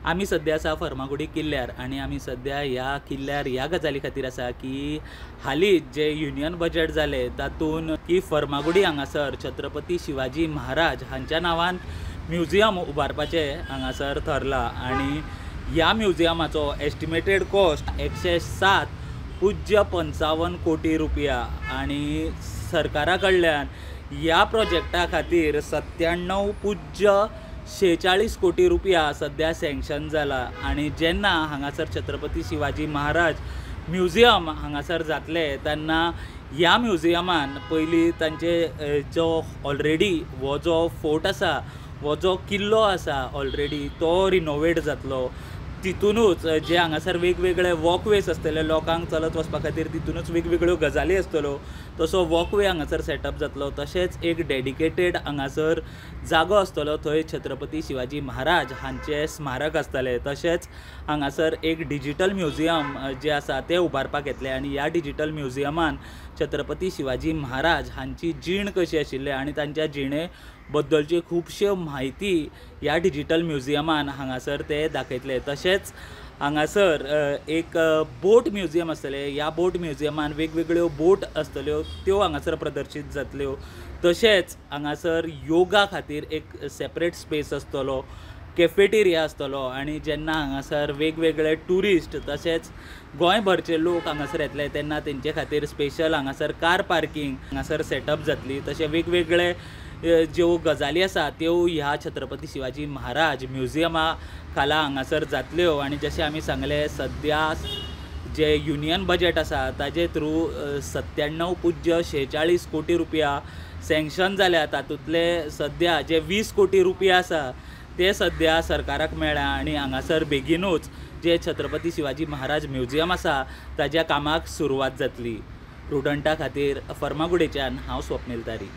आमी सद्या आसा फर्मागुडी किल्ल्यार आनी आमी सद्या ह्या किल्ल्यार ह्या गजाली खातीर आसा की हालींच जे युनियन बजेट जालें तातूंत की फर्मागुडी हांगासर छत्रपती शिवाजी महाराज हांच्या नांवान म्युझियम उबारपाचें हांगासर थरलां आनी ह्या म्युझियमाचो एस्टिमेटेड कॉस्ट 107.55 कोटी रुपया आनी सरकारा कडल्यान ह्या प्रोजेक्टा खातीर 97.46 कोटी रुपया सद्या सँक्शन जाला. आनी जेन्ना हांगासर छत्रपती शिवाजी महाराज म्युझियम हांगासर जातलें तेन्ना ह्या म्युझियमान पयलीं तांचे जो ऑलरेडी हो जो फोर्ट आसा, हो जो किल्लो आसा ऑलरेडी तो रिनोवेट जातलो. तितूनच जे हांगासर वेगवेगळे वॉकवेज आसतले लोकांक चलत वचपा खातीर, तितूनच वेगवेगळ्यो गजाली आसतल्यो, तसो वॉकवे हांगासर सेटअप जातलो. तशेंच एक डेडिकेटेड हांगासर जागो आसतलो थंय छत्रपती शिवाजी महाराज हांचें स्मारक आसतलें. तशेंच हांगासर एक डिजिटल म्युझियम जें आसा तें उबारपाक येतलें आनी ह्या डिजिटल म्युझियमान छत्रपती शिवाजी महाराज हांची जीण कशी आशिल्ली आनी तांच्या जिणे बद्दलची खुबश्यो म्हायती ह्या डिजिटल म्युझियमान हांगासर ते दाखयतले. तशेंच हांगासर एक बोट म्युझियम आसतलें. ह्या बोट म्युझियमान वेगवेगळ्यो बोट आसतल्यो त्यो हांगासर प्रदर्शीत जातल्यो. तशेंच हांगासर योगा खातीर एक सेपरेट स्पेस आसतलो, कॅफेटेरिया आसतलो आनी जेन्ना हांगासर वेगवेगळे ट्युरिस्ट तशेंच गोंयभरचे लोक हांगासर येतले तेन्ना तेंचे खातीर स्पेशल हांगासर कार पार्किंग हांगासर सेटअप जातली. तशें वेगवेगळे ज्यो गजाली आसा त्यो ह्या छत्रपती शिवाजी महाराज म्युझियमा खाला हांगासर जातल्यो. आनी जशें आमी सांगलें सद्या जे युनियन बजेट आसा ताजे थ्रू 97.46 कोटी रुपया सँक्शन जाल्या. तातूंतले सद्या जे 20 कोटी रुपया आसा ते सद्या सरकाराक मेळ्ळ्या आनी हांगासर बेगिनूच जे छत्रपती शिवाजी महाराज म्युझियम आसा ताज्या कामाक सुरवात जातली. प्रुडंटा खातीर फर्मागुडीच्यान हांव स्वप्नील तारी.